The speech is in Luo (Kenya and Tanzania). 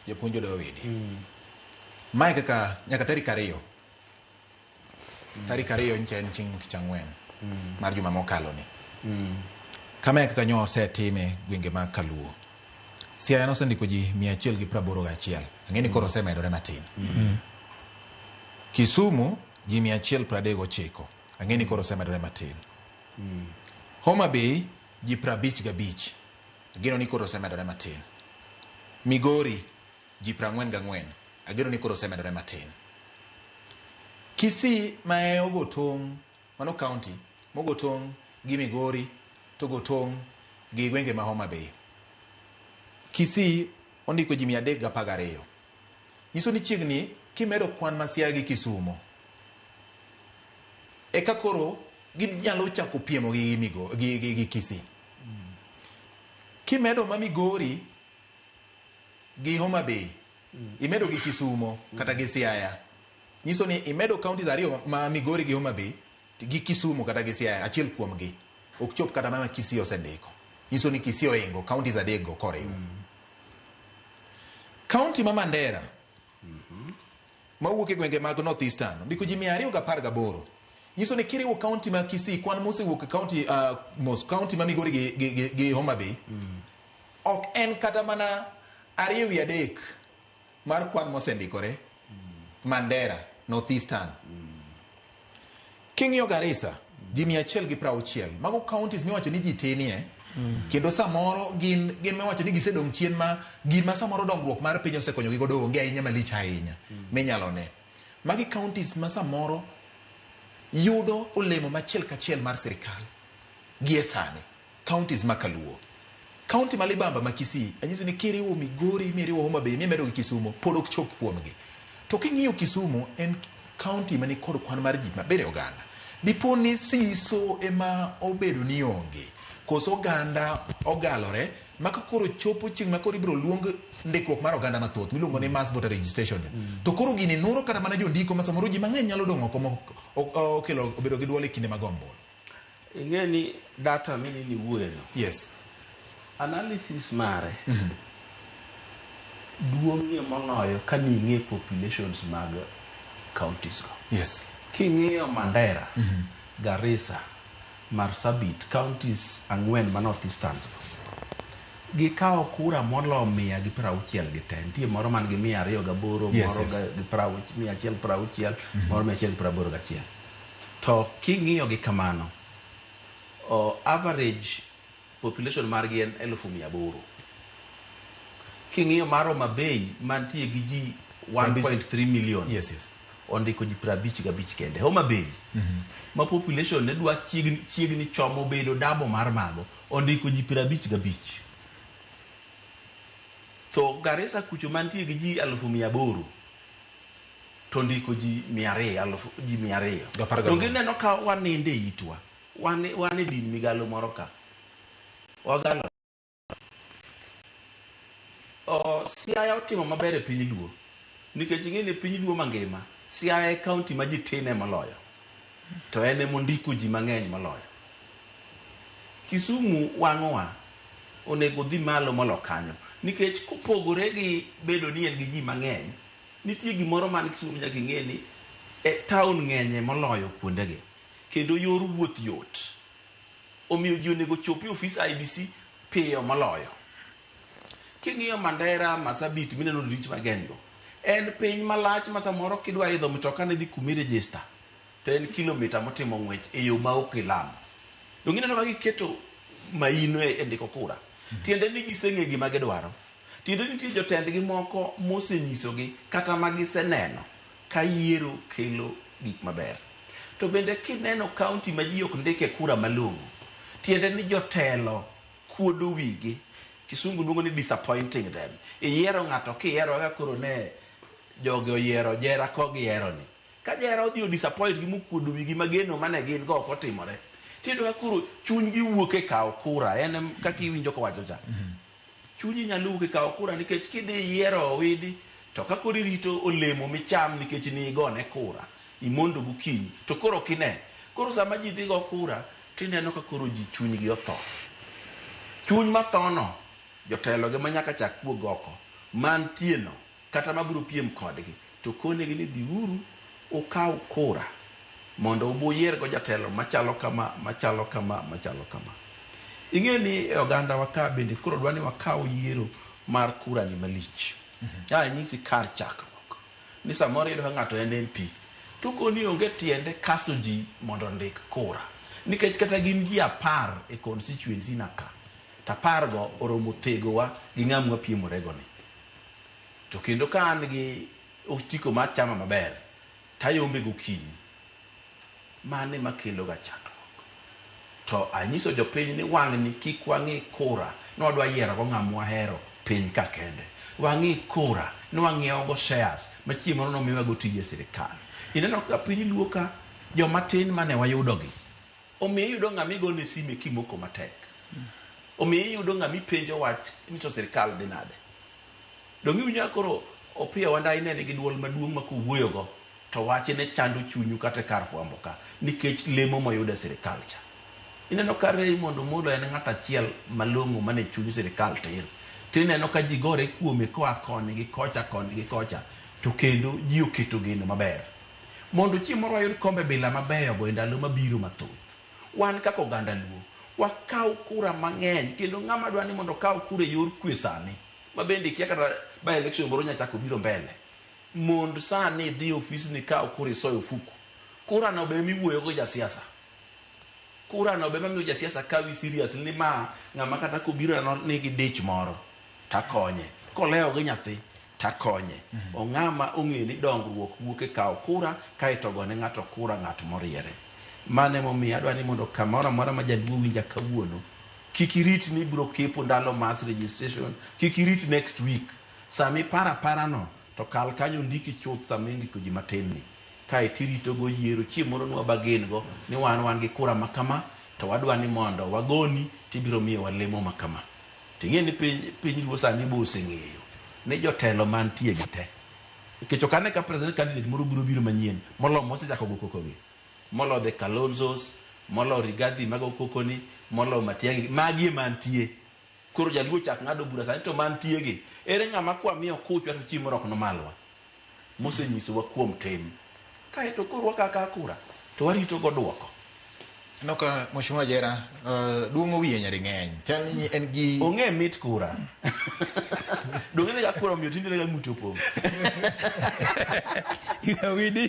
Japuonj Odoyo Widi. Mae kaka nyaka tarik 2. Tarik 2 nyicha en chieng' tich ang'wen mar juma mokalo ni. Kama e kaka nyo osetime gwenge mag Kaluo. Siaya nosendiko ji 181. Ang'e ni koro osemedore matin. Kisumu ji 139. Ang'e ni koro osemedore matin. Homa Bay ji 55. Ageno ni koro osemedore matin. Migori ji 44. Ageno ni koro osemedore matin. Kisii ma e ogo tong', mano county mogo tong' gi Migori to go tong' gi gwenge ma Homa Bay. Kisii ondiko ji 312. Nyiso ni chiegni kimedo kwan ma Siaya gi Kisumo, eka koro ginyalo chako piemo gi Migo, gi Kisii. Kimedo ma Migori gi Homa Bay, imedo gi Kisumo kata gi Siaya, nyiso ni imedo counties ariyo ma Migori gi Homa Bay gi Kisumu kata gi Siaya, achiel kuomgi ok chop kata mana Kisii osendiko. Nyiso ni Kisii oingo counties adek go koriw. County ma Mandera mawuok e gwenge mag North Eastern ondiko ji 218. Nyiso ni kiriwo county ma Kisii, kwan mosewuok e county mos county ma Migori gi Homa Bay ok en kata mana 2/3 mar kwan mosendikore Mandera North Eastern. King'iyo Garissa ji 160. Mago counties miwacho ni ji tinie. Kendo samoro gin miwacho ni gisedong' chien ma gima samoro dongruok mar piny osekonyogi godo onge ahinya malich ahinya minyalo ne. Magi counties ma samoro yudo olemo machiel kachiel mar sirikal gie sani. Counties ma Kaluo. County ma Libamba ma Kisii, anyisi ni kiriwo Migori, miriwo Homa Bay, mimedo gi Kisumu, pod ok chop kuomgi. To king'iyo Kisumu, en county mani kod kwan mar ji maber e oganda. Dipo ni siso ema obedo ni onge, koso oganda ogalore, ma ka koro chopo chieng' ma koro ibiro luong ndikruok mar oganda mathoth, miluongo ni mass voter registration. To koro gini nuro kata mana jondiko ma samoro ji mang'eny nyalo dong' oko mok okelo obedo gi duol e kinde mag ombulu. Ing'e ni data minini wuoyeno. Yes. Analysis mare duong'ie moloyo ka ning'e populations mag counties go. Yes. King'iyo Mandera, Garissa, Marsabit, counties ang'wen ma North Easterns go, gikawo kura molo 160 gi te. Nitie moro man gi 208, moro gi 160, moro 181. To king'iyo gi kamano, average population margi en 800,000. King'iyo mar Homa Bay mantie gi ji 1.3 million. Yes, yes. Ondiko ji 55 kende. Homa Bay ma population ne dwa chiegni chomo bedo double mar mago, ondiko ji 55. To Garissa kucho mantie gi ji 800,000 to ndiko ji 200, alufu, ji 200. Gapar To gaboro. gineno ka waninde itwa. Wan e din migalo moro ka. Wagalo. Siaya otimo maber e piny Luo. Nikech ing'e ni piny Luo mangima, Siaya e county ma ji tine moloyo. To en ema ondiko ji mang'eny moloyo. Kisumu wang'owa onego dhi malo molo kanyo. Nikech kopogore gi bedo ni en gi ji mang'eny, nitie gimoro man Kisumu nyaka ing'e ni e town ng'enye moloyo kuondegi. Kendo yor wuoth yot. Omiyo ji onego chop e ofis IEBC piyo moloyo. King'iyo Mandera, Marsabit mineno rich mang'eny go, en piny malach ma samoro kidwa idho mtoka ne dhi kumi register to en kilomita motimo ng'wech e yo ma ok ilamo. Donge ineno ka giketo maino e ndiko kura? Tiende ni giseng'e gima gidwaro. Tiende ni nitie jotendgi moko mosenyisogi kata ma giseneno ka yiero kelo gik maber. To bende kineno county ma ji ok ndike kura malong'o, tiende ni jotelo kuodo wigi. Kisungu luongo ni disappointing them. Iyiero ng'ato kiyiero kaka koro ne jogi oyiero jera ko giyiero ni. Ka jera odhi o disappoint gi mokuodo wigi mageno mane gin go ok otimore. Tiyudo ka koro chunygi wuok e kawo kura. En kaka iwinjo kowacho cha. Chunyi nyalo wuok e kawo kura nikech kidhi yiero Owidi to ka koro irito olemo micham nikech nigone kura imondo gokinyi to koro ok ine. Koro sama ji dhi go kura tineno ka koro ji chunygi otho. Chuny mathono Jotelo gi manyaka chak wuog oko mantie no kata mabiro piem kodgi to konegi ni dhiuru ukaw kura mondo ubuyiergo jatelo machalo kama machalo kama machalo kama. Ing'e ni e oganda wa ka bende koro dwa ni wakaw yiero mar kura ni malich. Anyisi kar chakruok ni samoro iyudo ka ng'ato en MP to koni onge tiende kaso ji mondo ondik kura nikech kata gin ji 10 e constituency na ka to 10 go oromo thegowa gi ng'ama wapiemorego ni. To kendo ka an gi otiko mar chama maber tayombe gokinyi. Mane makelo ga chandruok. To anyiso jopiny ni wang'ni kik wang'i kura ni wadwa yiero go ng'ama wahero piny ka kende. Wang'i kura ni wang'iewo go shares ma chieng' moro nomiwa go tije sirikal. Ineno ka piny luo ka joma tin mane wayudogi omiyo iyudo ng'ama igone sime kimoko matek. Omiyo iyudo ng'ama ipenjo wach ni to sirikal dhi nade. Donge iwinjo ka koro Opiyo Wandayi ne nigi duol maduong' ma kowuoyogo to wachne chando chunyu kata kar fwambo ka nikech lemo moyudo e sirikal cha. Ineno ka Raymond Omolo en ng'at achiel malong'o mane chuny sirikal tir. Tineno ka ji gore kuome koa koni gi kocha koni gi kocha to kendo ji oketo geno maber. Mondo chieng' moro wayud kombe bila mabeyo go e ndalo mabiro mathoth. Wan kaka oganda Luo wakaw kura mang'eny kendo ng'ama dwa ni mondo okaw kura e yor kwe sani ma bende ikia kata by election moro nyachako biro mbele. Mond sani idhi ofis ni kaw kura isoyo ofuku. Kura no be miwuoyo go jasiasa. Kura no be mamiyo jasiasa kawi serious ni ma ng'ama kata kobiro no nigi dich moro takonye. Kolewo gi nyathi takonye. Ong'ama ong'eyo ni dongruok wuok e kawo kura kaeto gone ng'ato kura ng'at moriere. Mano emomiyo adwa ni mondo kamoro amora ma jaluo winja kawuono kik irit ni ibiro kepo ndalo mass registration, kik irit next week. Sama iparo apara no to kal kanyo ndiki chuth sama indiko ji matin ni. Kae tirito go yiero chieng' moro nwa bagen go ni wan gi kura ma kama to wadwa ni mondo wagoni tibiro miyowa lemo ma kama. Ting'e ni piny luo sani bo oseng'eyo ni jotelo mantie gi te. Nikech ok ane ka president candidate moro biro biro manyien molo mosechako go koko gi. Molo the Kalonzos, molo Rigathi mago koko ni, molo Matiang'i, magi e mantie. Koro jaluo chak ng'ado bura sani to mantie gi. Ere ng'ama kwa miyo kuchwa to chieng' moro ok nomalwa. Mosenyisowa kuom tim. Kae to koro wakaka kura to warito go duoko. Noka Mheshimiwa Jera, duong'o wiye nyading'eny. Chal ni en gi Ong'e mit kura. Donge ne ga kura omiyo tinde ne ga ng'ute opong'. Widi.